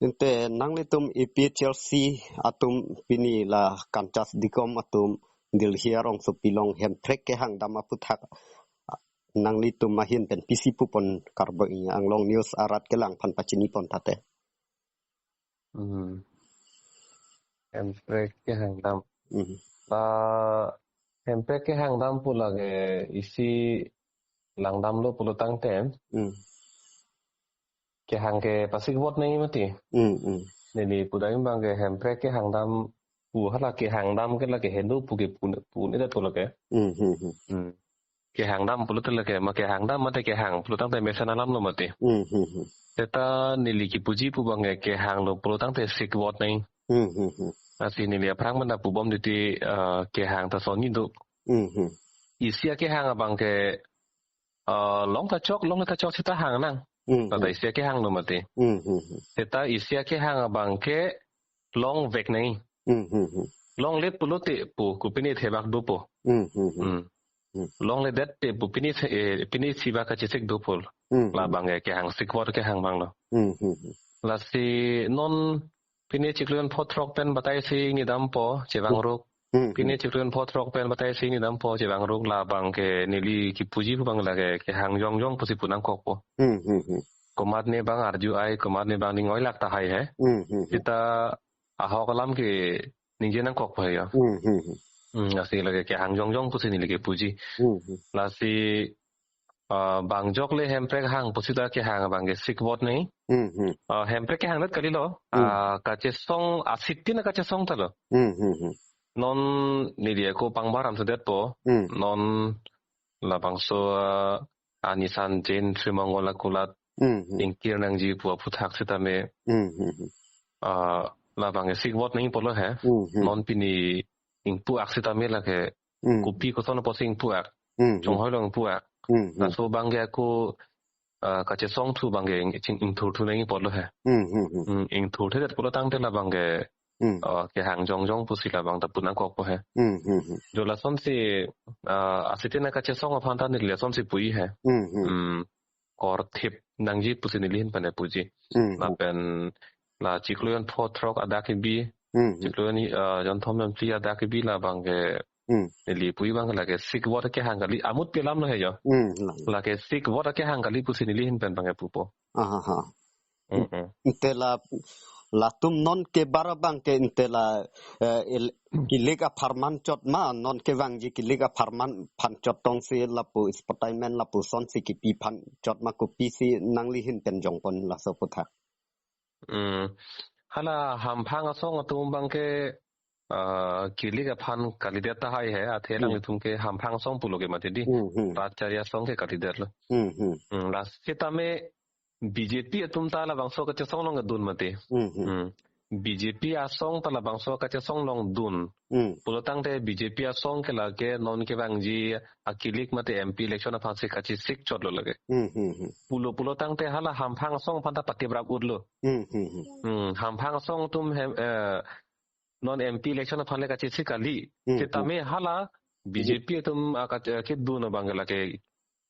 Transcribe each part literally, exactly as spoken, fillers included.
Ante nanglitum A P H L C atum pini la Kanchas Dikom atum Delhi arongsopi along hemprek kehangdam aphuthak nanglitum ahin pen pisi pupon Karbi Anglong News arat kelang aphan pachini pon thate. Hmm. Hemprek kehangdam. Hmm. Ah, hemprek kehangdam pu lake isi langdamlo pulo tangte. Hmm. Kehang ke pasik vot nangji mati. Hmm, hmm. Neli pudam abang ke hemprek kehangdam pu hala kehangdam ke lake hendo pu ke pun pun ida pu lake. Hmm, hmm, hmm. Hmm. Kehangdam pulote lake ma kehangdam mate kehang pulo tangte mesen alamlo mati. Hmm, hmm, hmm. Seta neli kipuji pu abang ke kehanglo pulo tangte sik vot nangji. Hmm, hmm, hmm. Lasi neli aphrang mena pubom titi, eh, kehang ta son niduk. Hmm, hmm. Isi akehang abang ke, eh, long ta chok, long ta chok seta hang nang. Hmm, Tata hmm. isi akehanglo mati. Hmm, hmm, hmm. Seta isi akehang abang ke longvek nangji. Hmm, hmm, hmm. Longlet pulote pu, kopine thebak dopo. Hmm, hmm, hmm. Hmm. Hmm. Longledet te pu pine the, eh, pine thebak kachesik dopo. Hmm, hmm. Labang ke kehang sik vot kehang abanglo. Hmm, hmm, hmm. Lasi non pine chiklo jon pho throk pen batai si nidampo, chevang Hmm. ruk. Hmm, Pine hmm. chiklo jon pho throk pen batai si nidampo, chevang ruk labang ke neli kipuji pu abang lake kehang jongjong pusi pu nangkokpo. Hmm, hmm, hmm. Komatne abang arju ai, komatne abang ning oi lak tahai he. Hmm, hmm, hmm. Seta ahok alam ke ningje nangkokpo he ya. Hmm, hmm, hmm. Hmm, lasi lake kehang jongjong pusi neli kipuji. Hmm, hmm. Lasi, ah, bang jok le hemprek hang pusi ta kehang abang ke sik vot nangji. Hmm, hmm. Ah, hemprek kehangdet kalilo. Hmm. Ah, kachesong asitin kachesong talo. Hmm, hmm, hmm. Non neli ako pangbaram sedetpo. Hmm. Non labangso, ah, Anisan Jain Sri Mongol akulat Hmm, hmm. ingkir nangji pu aphuthak sitame. Hmm, hmm, hmm. Ah, labang ke sik vot nangji pulo he. Hmm, hmm. Non pini ingpu-ak sitame lake Hmm. kopi koson apotsi ingpu-ak. Hmm, hmm. Chonghoi along ingpu-ak. Hmm, hmm. Laso abang ke ako, ah, kachesong thu abang ke ing-, ching ingthur thu nangji pulo he. Hmm, hmm, hmm. Hmm, ingthur thedet pulo tangte labang ke, Hmm. ah, kehang jongjong pusi labang ta pu nangkokpo he. Hmm, hmm, hmm. Jo lasonsi, ah, asitin kachesong aphan ta neli lasonsi puji he. Hmm, hmm. Hmm. Korthip nangji pusi neli ahin pen puji. Hmm, hmm. Lapen la chiklo jon pho throk adak kebi, Hmm, hmm. chiklo jon, ah, jon thom jon phli adak kebi labang ke Hmm. neli puji abang lake sik vot kehang kali, amut pi alamlo he jo. Hmm, lang. Lake sik vot kehang kali pusi neli ahin pen abang pupo. Aha, ha. Hmm, hmm. Ante la, latum non kebar abang ke ante la, eh, il-, kilik apharman chot ma, non kevangji kilik apharman aphan chot tongsi lapu sportsman lapuson si kipi aphan chot ma, kopisi nangli ahin pen jongpon laso aphuthak. Hmm. Hala hamphang asong atum abang ke, ah, kilik aphan kalidet tahai he, athe Hmm. alanglitum ke hamphang asong pulo ke mati di. Hmm, hmm. Rat chari asong ke kalidetlo. Hmm, hmm. Hmm, la sitame B J P atum ta labangso kachesong along kedun mati. Hmm, hmm. Hmm. B J P asong ta labangso kachesong along dun. Hmm. Pulo tangte B J P asong ke lake non kevangji akilik mate M P election aphansi kachesik chotlo lake. Hmm, hmm, hmm. Pulo, pulo tangte hala hamphang asong aphan ta patiprap utlo. Hmm, hmm, hmm. Hmm, hamphang asong atum hem, eh, non M P election aphan le kachesik kali. Hmm, Sitame hala B J P atum, ah, ka-, eh, kedun abang lake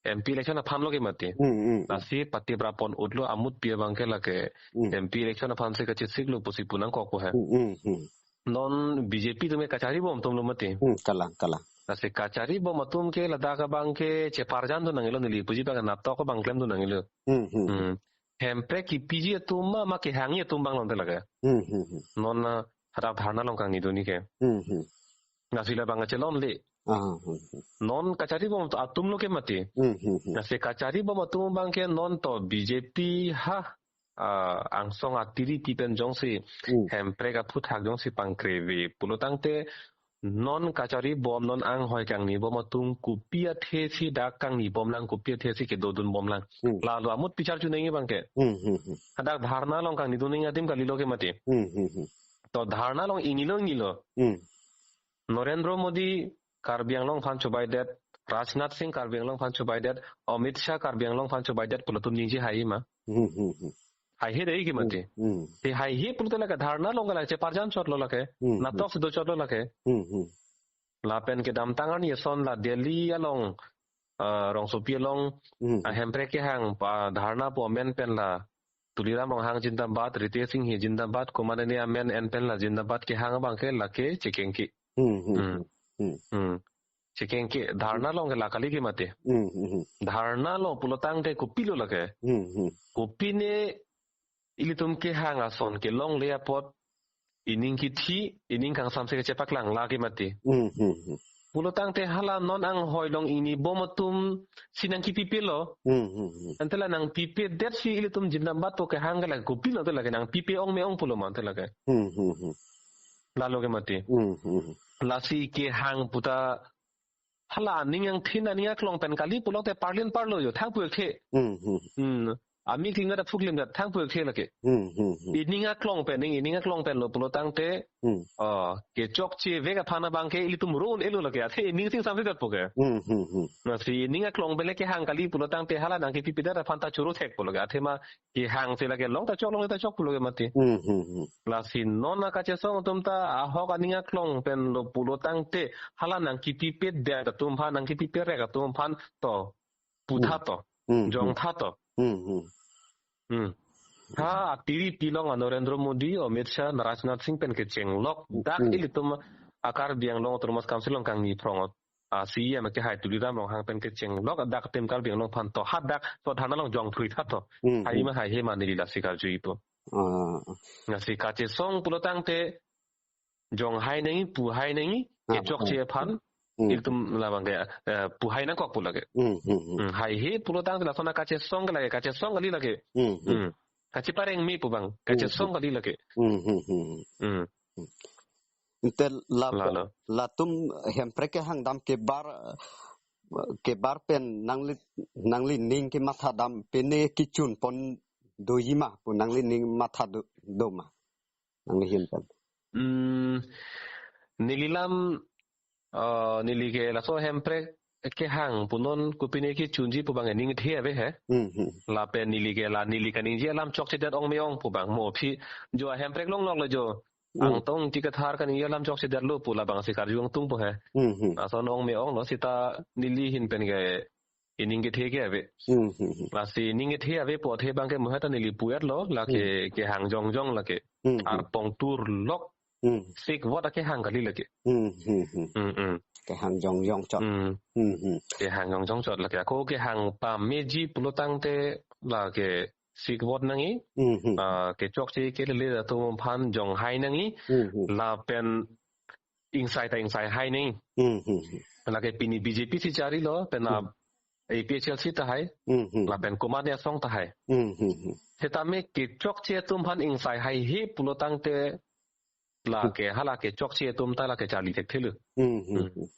M P election aphanlo ke mati. Hmm, hmm, hmm. Lasi patiprap pon utlo, amut pi abang ke lake Hmm. M P election aphansi kachesiklo pusi pu nangkokpo he. Hmm, hmm, hmm. Non B J P atum ke kachari bom atumlo mati. Hmm, kalang, kalang. Lasi kachari bom atum ke ladak abang ke cheparjan dun nangjilo, neli puji abang natok abang klemdun nangjilo. Hmm, hmm, hmm. Hmm. Hemprek kipiji atum ma, ma kehangji atum abang longte lake. Hmm, hmm, hmm. Non, ah, hadak dharna along kangnidunji ke. Hmm, hmm. Lasi labang chelongle. Ah, hmm, hmm. Non kachari bom atumlo ke mati. Hmm, hmm, hmm. Lasi kachari bom atum abang ke non to B J P ha, ah, angsong atiri pi pen jongsi Hmm. hemprek aphuthak jongsi pangkreve pulo tangte non kachari bom, non anghoi kangni bom atum kopi athesi dak kangni bomlang, kopi athesi kedodun bomlang. Hmm. Lalo amut pichar chunangji abang ke. Hmm, hmm, hmm. Hadak dharna along kangnidun nangji adim kalilo ke mati. Hmm, hmm, hmm. To dharna along ingnilo ingnilo. Hmm. Narendra Modi Karbi Anglong aphan chobaidet, Rajnath Singh Karbi Anglong aphan chobaidet, Amit Shah Karbi Anglong aphan chobaidet pulo atum ningje hai ma. Hmm, hmm, hmm. Haihe dei ke mati. Hmm, hmm. Te haihe pulote lake dharna along lake cheparjan chotlo lake. Hmm, hmm. Natok si do chotlo lake. Hmm, hmm. Lapen kedamtang arni ason la Delhi along, ah, rongsopi along, Hmm, ah, hmm. hemprek kehang pa dharna pu amen pen la Tuliram Ronghang jindabad, Ritesh Enghi jindabad, komatne amen en pen la jindabad kehang abangke lake chekengke. Hmm, hmm, Hmm. hmm, hmm. Hmm. Chekengke, dharna along ke la kali ke mati. Hmm, hmm, hmm. Dharna lo pulotangte kopilo lake. Hmm, hmm. Kopine ilitum kehang ason kelongle apot ining kithi, ining kangsamse kachepaklang lake mati. Hmm, hmm, hmm. Pulotangte hala non anghoi long ingnibom atum si nangkipipelo. Hmm, hmm, hmm. Ante la nangpipedetsi ilitum jindabad pu kehang ke lake kopilo ante lake nangpipe ong me-ong pulo ma ante lake. Hmm, hmm, hmm. Lalo ke mati. Hmm, hmm, hmm. Lasi kehang puta hala aning angthin aning aklong pen kali pulote parlin parlo jo thangpu ekthe. Hmm, hmm. Hmm. Ami klingna da phuklim da thangpu ekthe lake. Hmm, hmm, hmm. Ining aklong pen, ning ining aklong pen lo pulotangte. Hmm. Oh, kechokche vek aphan abangke ilitum ro-un-elo lake. Athe ining sing samse dat puke. Hmm, hmm, hmm. Lasi ining aklong pen le kehang kali pulotangte hala nangkipipedet aphan ta choro thek pulo ke. Athema kehang si lake long ta chok, long ta chok pulo ke mati. Hmm, hmm, hmm. Lasi non akachesong atum ta ahok aning aklong pen lo pulotangte hala nangkipipedet atum aphan, nangkipiperek atum aphan to putha to, Hmm, hmm. jongtha to. Hmm, hmm. Hmm. Ha, atiri pilong a Narendra Modi, Amit Shah, Rajnath Singh pen kechenglok dak Hmm. ilitum a Karbi Anglong Autonomous Council along kangni phrong a C E M kehai Tuliram Ronghang pen kechenglok dak tim Karbi Anglong aphan to hadak to dharna along jongphrui tha to. Hmm, Hai hmm. ma haihe ma neli lasi karju ipo. Ah. Lasi kachesong pulotangte jonghai nangji, puhai nangji, Ah, kechokche ah. aphan, Hmm. ilitum labang ke, eh, puhai nangkok pu lake. Hmm, hmm, hmm. Hmm, haihe pulotangte lason akachesong ke lake, kachesong kali lake. Hmm, hmm. Hmm. Kachepareng me pu abang, Hmm, kachesong hmm. kali lake. Hmm, hmm, hmm, hmm. Hmm. Ante la, Lalo. latum Hemprek kehang dam kebar, kebar pen nangli, nangli ning kematha dam pine kechun pon doji ma pu nangli ning matha do, do ma. Nangli hin pen. Hmm, neli lam, eh, neli ke laso Hemprek kehang punon kopine kechunji pu abang ning the ave he. Hmm, hmm. Lapen neli ke la neli kaningje alam chokchedet ong me-ong pu abang mo aphi jo a Hemprek longlok le jo. Hmm. Angtong Ingti Kathar kaningje alam chokchedetlo pu labang si karju angtung po he. Hmm, hmm. Lason ong me-ong lo seta neli hin pen ke ining kethe ke ave. Hmm, hmm, hmm. Lasi ining kethe ave po athe abangke mo he ta neli pu-etlo lake Hmm. kehang jongjong lake. Hmm, hmm. Arpong turlok Hmm. sikvot akehang kali lake. Hmm, hmm, hmm. Hmm, hmm. Kehang jongjong chot. Hmm. Hmm, hmm. Kehang jongjong chot lake. Ako kehang pameji pulotangte lake sikvot nangji. Hmm, hmm. Ah, kechokche kelele atum aphan jonghai nangji. Hmm, hmm. Lapen ingsai ta ingsaihai nangji. Hmm, hmm, hmm. Lake pini B J P si charilo, pen Hmm. A P H L C tahai, Hmm, hmm. lapen komatne asong tahai. Hmm, hmm, hmm. Setame kechokche atum aphan ingsaihaihe pulotangte lake Hmm. hala kechokche atum ta lake charli thekthelo. Hmm, hmm, Hmm. hmm.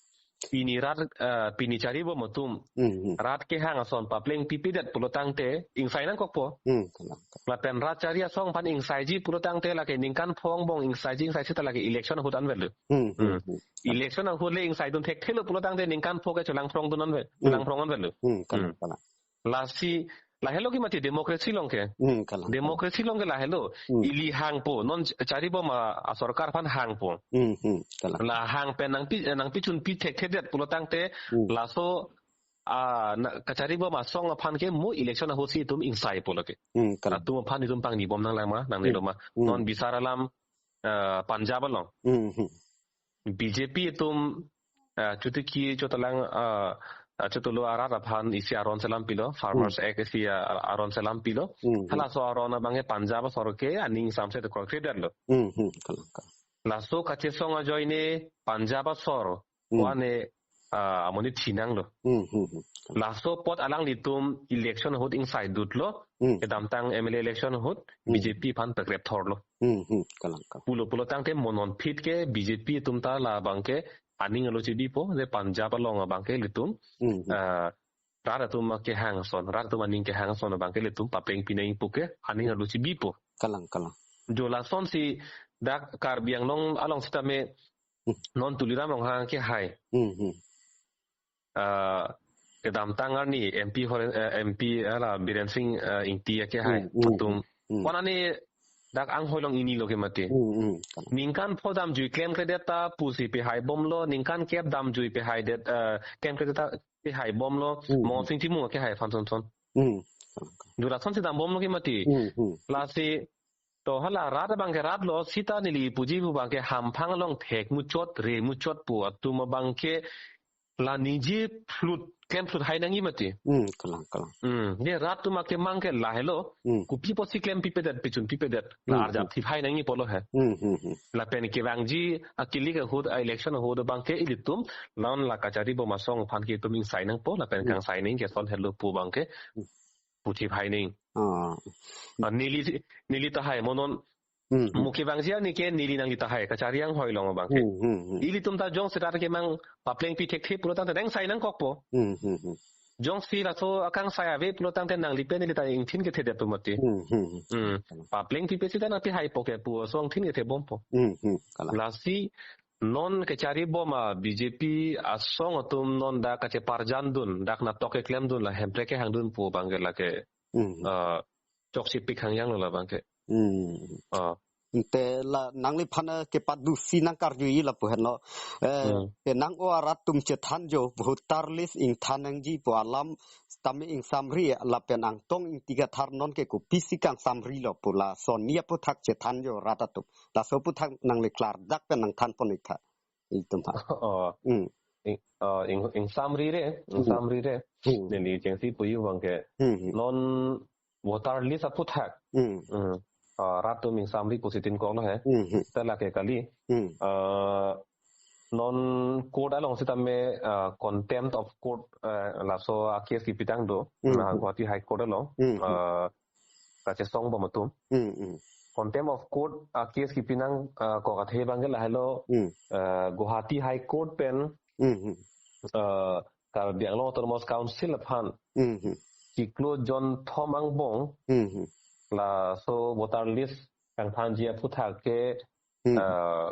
Pini rat, eh, pini charibom atum, Hmm, hmm. rat kehang ason papleng pipedet pulotangte ingsai nangkokpo. Hmm, kalang. Lapen rat chari asong aphan ingsaiji pulotangte lake ningkan pho angbong ingsaiji ingsaiji ta lake election ahut anvetlo. Hmm, hmm, Hmm. hmm. Election ahut le ingsaidun thekthelo pulotangte ningkan pho ke cholangphrongdun anvet, Hmm. cholangphrong anvetlo. Hmm, kalang, Hmm. kalang. Lasi, lahelo ke mati democracy along ke. Hmm, kalang, kalang. Democracy along ke lahelo. Hmm. Ili hangpo, non ch-, charibom a, a sorkar aphan hangpo. Hmm, hmm, kalang. La hang pen nangpi, eh, nangpichunpi thekthedet pulotangte, Hmm. laso, ah, na, kacharibom asong aphan ke mo election ahut si itum ingsai pu lake. Hmm, kalang. Latum aphan itum pangnibom nanglang ma, nangne Hmm. lo ma. Hmm. Non bisar alam, eh, Punjab along. Hmm, hmm. B J P atum, eh, chotiki chotalang, eh, eh, chotolo arat aphan isi aron selam pilo, Farmers Hmm. Act isi, eh, aron selam pilo. Hmm, hmm. Halaso aron abangke Punjab asor ke aning samse to korkre detlo. Hmm, hmm. Kalang, kalang. Laso kachesong ajoine Punjab asor Hmm. ko-an ne, ah, amonit thinanglo. Hmm, hmm, hmm. Laso apot alanglitum election ahut ingsaidutlo. Hmm. Kedamtang M L A election ahut Hmm. B J P aphan pekrep thorlo. Hmm, hmm. Kalang, kalang. Pulo pulotangte mo non aphi ke B J P atum ta labangke aning alochibipo, je Punjab along abangke ilitum, Hmm, hmm. ah, rat atum kehang ason, rat atum aning kehang ason abangke ilitum papleng pi nangji pu ke aning alochibipo. Kalang, kalang. Jo lasonsi dak Karbi Anglong along setame Hmm. non Tuliram Ronghang kehai. Hmm, hmm. Ah, kedamtang arni M P Horen, eh, M P ala Biren Singh, eh, Ingti kehai Hmm, hmm, atum. Hmm. Ko-an ne dak anghoi long ingnilo ke mati. Hmm, hmm. Ningkan pho damjui klemkredet ta pusi pehaibomlo, ningkan kep damjui pehaidet, eh, klemkredet ta pehaibomlo, Hmm, Monsing hmm. Timung kehai aphan sonson. Hmm. Kalang, kalang. Jura son si dambomlo ke mati. Hmm, hmm. Lasi to hala rat abangke rat lo seta neli puji pu abangke hamphang along thek muchot, re muchot pu atum abangke la niji phlut, klem phlut hai nangji mati. Hmm, kalang, kalang. Hmm, ne rat atum akemang ke lahelo. Hmm. Kopi pusi klem pipedet, pichun pipedet. La Hmm, arjap hmm. thip hai nangji pulo he. Hmm, hmm, hmm. Lapen kevangji akilik ahut, a-election ahut abangke ilitum non la kachari bom asong aphan ke itum ingsai nangpo, lapen Hmm. kangsai nangji ke ason helo pu abangke Hmm. puthip hai nangji. Ah. Ah, neli, neli tahai mo non Hmm, hmm. mo kevangji arni ke neli nangji tahai, kachari anghoi along abangke. Hmm, hmm, hmm. Ilitum ta jongsi rat akemang papleng pi thekthe pulo tangte nang sai nangkokpo. Hmm, hmm, hmm. Jongsi laso akangsai ave pulo tangte nangli pen neli ta ingthin kethedet pu mati. Hmm, hmm, hmm. Hmm. Papleng pipe seta nangpi haipo ke pu ason ingthin kethebompo. Hmm, hmm. Kalang. Lasi non kachari bom a-B J P asong atum non dak kacheparjandun, dak natok keklemdun, la hemprek kehangdun pu abangke lake Hmm. ah, choksipik hangjanglo labangke. Hmm. Ah. Ante la nangliphan, eh, kepado si nangkarjuji lapu henlo. Eh, Hmm. penang-o arat atum chethanjo, voter list ingthan nangji pu alam tame ingsamri lapen Angtong Ingti Kathar non ke kopisi kangsamrilo pu lason ni aputhak chethanjo rat atum. Laso aputhak nangli klardak pen nangthanpon ik tha. Itum ha. Oh. Hmm. Ing, ah, ing, ingsamri re, Hmm. ingsamri re. Hmm. Neli chengsi puji abangke. Hmm, hmm. Non voter list aputhak. Hmm. Hmm. Ah, rat atum ingsamri pusi tin koklo he. Hmm, hmm. Seta lake kali. Hmm. Ah, non court along sitame, ah, contempt of court, ah, laso a-case kipitang do. Hmm, Na hmm. Guwahati High Court along. Hmm, hmm. Ah, kachesong bom atum. Hmm, hmm. Contempt of court a-case kipinang, ah, kok athe abangke lahelo. Hmm. Ah, Guwahati High Court pen, Hmm, hmm. ah, Karbi Anglong Autonomous Council aphan Hmm, hmm. chiklo jonthom angbong Hmm, hmm. laso voter list kangthanji aputhak ke Hmm. ah,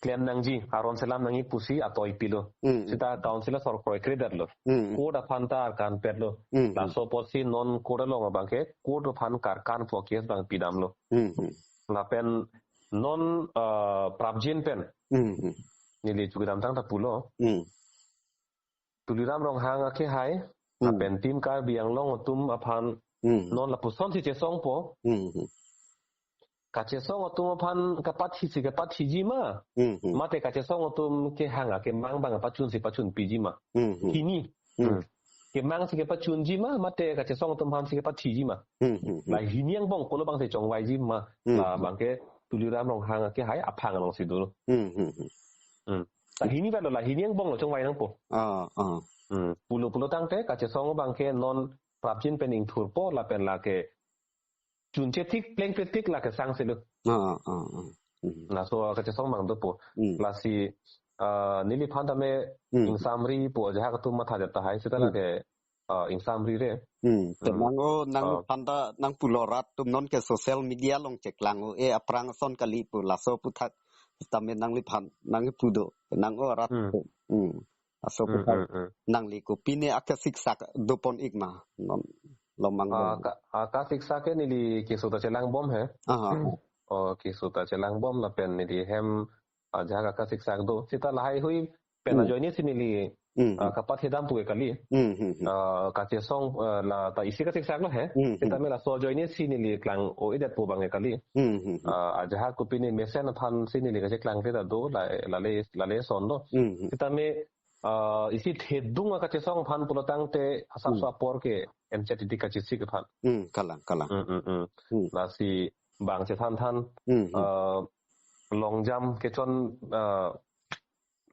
klem nangji, aron selam nangji pusi atoi pilo. Hmm. Seta council asor kroikredetlo. Hmm. Court aphan ta arkanpetlo. Hmm. Laso apotsi non court along abangke court aphan karkan pu a-case abang pidamlo. Hmm, hmm. Lapen non, ah, prapjin pen Hmm, hmm. neli chukidamtang ta pulo. Hmm. Tuliram Ronghang akehai, Hmm. lapen Team Karbi Anglong atum aphan Hmm. non lapusonsi chesongpo. Hmm, hmm. Kachesong atum aphan kapathisi kapathiji ma? Hmm, hmm. Mate kachesong atum kehang akemang abang pachunsi pachunpiji ma? Hmm, hmm. Hini. Hmm. Hmm. Kemangsi kepachunji ma? Mate kachesong atum aphansi kepathiji ma? Hmm, hmm, hmm. La hini angbong kolo abangsi chongvaiji ma? Hmm, hmm. Labangke Tuliram Ronghang akehai aphang alongsi dolo. Hmm, hmm, hmm. Hmm. La hini avelo, la hini angbonglo chongvai nangpo. Ah, ah. Hmm. Pulo pulo tangte kachesong abangke non prapjin pen ingthurpo lapen lake chunche tik plengple tik lake sangselo. Ah, ah, ah. Hmm. Laso kachesong abang dopo. Hmm. Lasi, ah, neliphan tame Hmm. ingsamri pu ajahak atum mathadet tahai seta Hmm. lake, ah, ingsamri re. Hmm. Te Hmm. nang-o, nang Ah. phanta nangpulo rat atum non ke social media along cheklang-o, eh, aphrang ason kali pu laso aputhak tame nangliphan nangkipu do. Nang-o rat Hmm. atum. Hmm. Laso Hmm, aputhak hmm, hmm. nangli kopine akasiksak dopon ik ma non lomang Ah, dong. ka, ah, kasiksak ke neli keso ta chelangbom he. Ah. Oh, keso ta chelangbom lapen neli hem ajahak akasiksak do. Seta lahai hui pen Hmm. ajoinesi neli, Hmm, ah, hmm. kapathedam pu ke kali. Hmm, hmm, hmm. Ah, kachesong, ah, la ta isi kasiksaklo he. Hmm, hmm. Seta me laso ajoinesi neli klang-o-edet pu abang ke kali. Hmm, hmm, hmm. Ah, ajahak kopine mesen aphansi neli kacheklang te ta do la, lale, lale ason do. Hmm, hmm. Seta me, ah, isi thedung akachesong aphan pulo tangte asapso Hmm. apor ke M C T D kachesik aphan. Hmm, kalang, kalang. Hmm, hmm, hmm. Hmm. Lasi bang chethan than, Hmm, hmm. ah, longjam kechon, ah,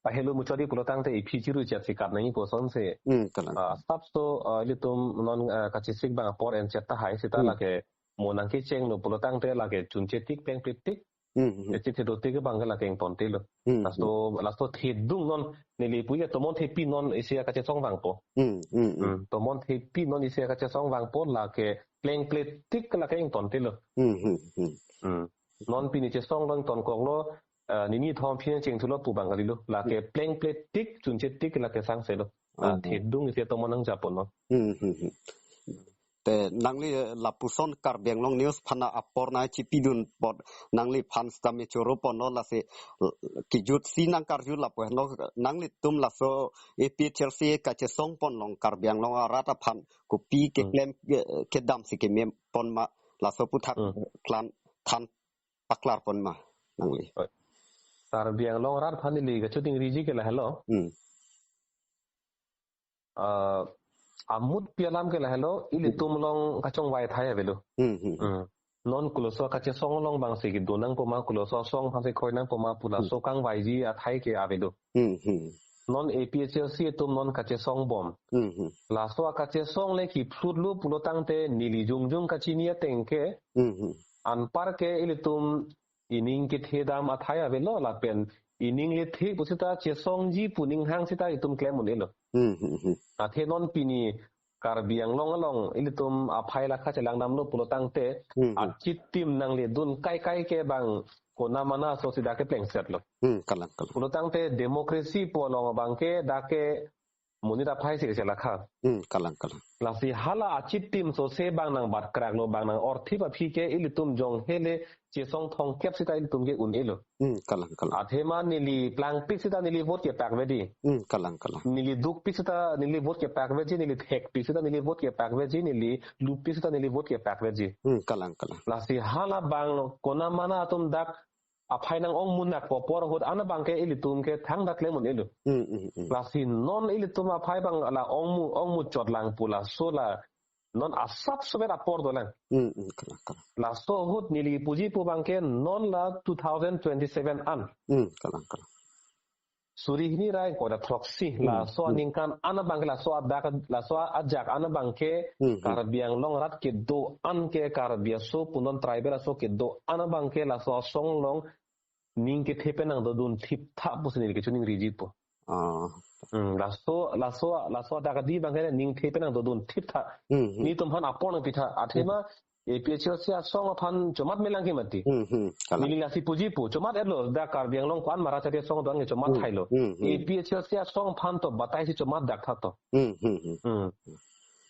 pahelo muchot-i pulo tangte iphi chiru chet si kap nangji pu asonsi. Hmm, kalang. Ah, asapso, ah, ilitum non, ah, kachesik abang apor enchet tahai seta Hmm. lake mo nangkechenglo pulo tangte lake chunche tik plengple tik. Hmm, hmm. Echit thedo tik abang ke lake ingtontelo. Hmm, Laso, hmm. laso thedung non neli puke tomon thepi non isi akachesong vangpo. Hmm, hmm, hmm. Hmm, tomon thepi non isi akachesong vangpo lake plengple tik lake ingtontelo. Hmm, hmm, hmm. Hmm. Non pini chesonglo ingtonkoklo, eh, nini thom phin chengthulo pu abang kalilo. Lake Hmm. plengple tik, chunche tik lake sangselo. Ah, Hmm. thedung isi tomon nangjaponlo. Hmm, hmm, hmm. Te nangli, eh, lapuson Karbi Anglong News aphan apor nangchipidun apot nangliphan sitame choro ponlo lasi, eh, kejut si nangkarju lapu henlo nanglitum laso A P H L C kachesong pon along Karbi Anglong arat aphan kopi Hmm. keklem, eh, kedam si keme pon ma laso aputhak Hmm. klan than paklar pon ma nangli. Oi. Karbi Anglong arat aphan neli kachoningriji ke lahelo. Hmm. Ah, amutpi alam ke lahelo, ilitum along kachongvai athai avelo. Hmm, hmm, hmm. Hmm. Non koloso kachesong along abang si kedo nangpo ma, koloso asong aphan si kroi nangpo ma pu laso Hmm. kangvaiji athai ke avelo. Hmm, hmm. Non A P H L C atum non kachesong bom. Hmm, hmm. Laso akachesong le kephlutlo pulo tangte neli jongjong kachini ateng ke Hmm, hmm. anpar ke ilitum ining kethe dam athai avelo lapen ining le thik pusita chesongji pu ning hang sita itum klem un-elo. Hmm, hmm, hmm. Athe non pini Karbi Anglong along ilitum aphai lakha chelang damlo pulo tangte Hmm, hmm. achitim nangledun kaikai ke abang kona mana aso si dak keplengsetlo. Hmm, kalang, kalang. Pulo tangte democracy pu along abang ke dak ke monit aphai si kachelakha. Hmm, kalang, kalang. Lasi hala achitim sose abang nangbatkraklo, abang nang-orthip aphi ke ilitum jong hele chesong thomkep sita ilitum ke un-elo. Hmm, kalang, kalang. Athema neli plangpik sita neli vote kepakvedi. Hmm, kalang, kalang. Neli dukpik sita neli vote kepakvedi, neli thekpik sita neli vote kepakvedi, neli lupik sita neli vote kepakvedi. Hmm, kalang, kalang. Lasi hala abang kona mana atum dak aphai nang-ong munak po apor ahut an abang ke ilitum ke thangta klem un-elo. Hmm, hmm, hmm. Lasi non ilitum aphai abang la ongmu, ongmu chotlang pu laso la non asap sobet apor dolang. Hmm, hmm, kalang, kalang. Laso ahut neli puji pu abang ke non la two thousand twenty-seven an. Hmm, kalang, kalang. Suri hini ra ingkoi ra throksi, Hmm, laso hmm. aningkan an abang ke laso adak, laso ajak an abang ke Hmm, hmm. Karbi Anglong arat kedo an ke Karbi aso pu non tribal aso kedo an abang ke laso asong along ning kethe pen nangdodun thiptha pusi neli kachoningriji po. Ah. Hmm, laso, laso, laso adak adi abang ke ning kethe pen nangdodun thiptha. Hmm, hmm. Nelitum aphan apor nangpitha. Athema Hmm. A P H L C asong aphan chomat melang ke mati. Hmm, hmm. Kalang. Neli lasi puji pu. Chomat-etlo dak Karbi Anglong ko-an Mara Chari asong do-an ke chomat Hmm, thailo. Hmm, hmm. A P H L C asong aphan to batai si chomat daktha to. Hmm, hmm, hmm. Hmm.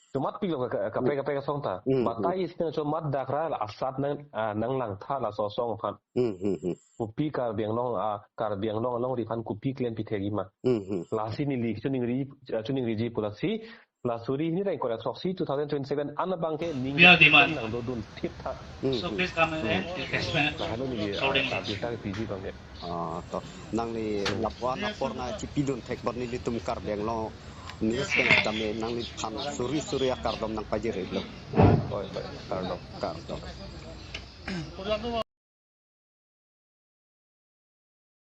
Chomatpiklo ka, ka, kaprek kaprek asong ta. Hmm, Batai hmm. isi nangchomat dakra la asat nang, ah, nanglangtha laso asong aphan. Hmm, hmm, hmm. Kopi Karbi Anglong, ah, Karbi Anglong alongri aphan kopi klem pithegi ma. Hmm, hmm. Lasi neli choningri, ah, choningriji pu lasi, la suri hini ra ingkoi ra throksi two thousand twenty-seven an abang ke ning We are demand. nangdodun thiptha. Hmm, So hmm. please come and Hmm. explain Lahelo neli, ah, accordingly. Karbi ta piji abang ke. Ah, to. Nangli lapu-an apor nangchipidun thek apot nelitum Karbi Anglong News pen tame nangliphan suri suri akardom nangpajirlo. Oi, oi, kardom. Kardom.